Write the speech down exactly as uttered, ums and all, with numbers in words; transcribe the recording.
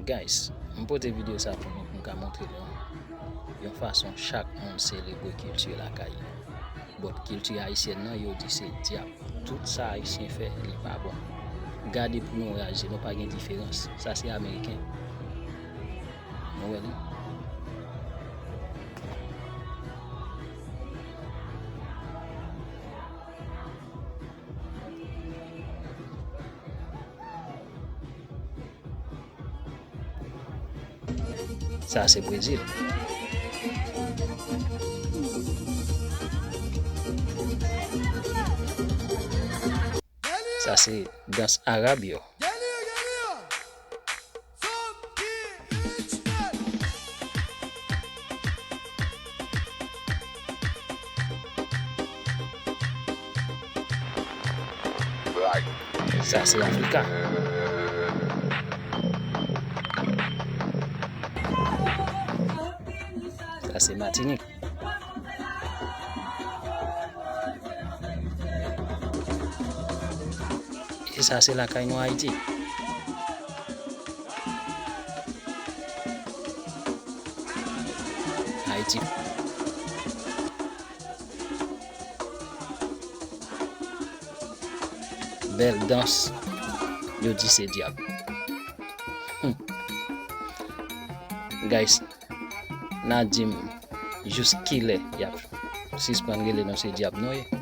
Guys, m pote videyo sa pou nou, pou m ka montre nou yon fason chak moun selebre kilti lakay yo. But kilti ayisyèn nan, yo di se dyab. Tout sa ayisyen fè, li pa bon. Gade pou nou realize, nou pa gen diferans. Sa se ameriken. Nou wè li. Sa se Brezil. Sa se dans arab yo. Sa se Afrika. Sa se Matinik. E sa se lakay nou Ayiti. Ayiti. Bèl dans, yo di se dyab. Hmm. Guys, n a di m jis kilè y ap sispann rele nou se dyab nou ye.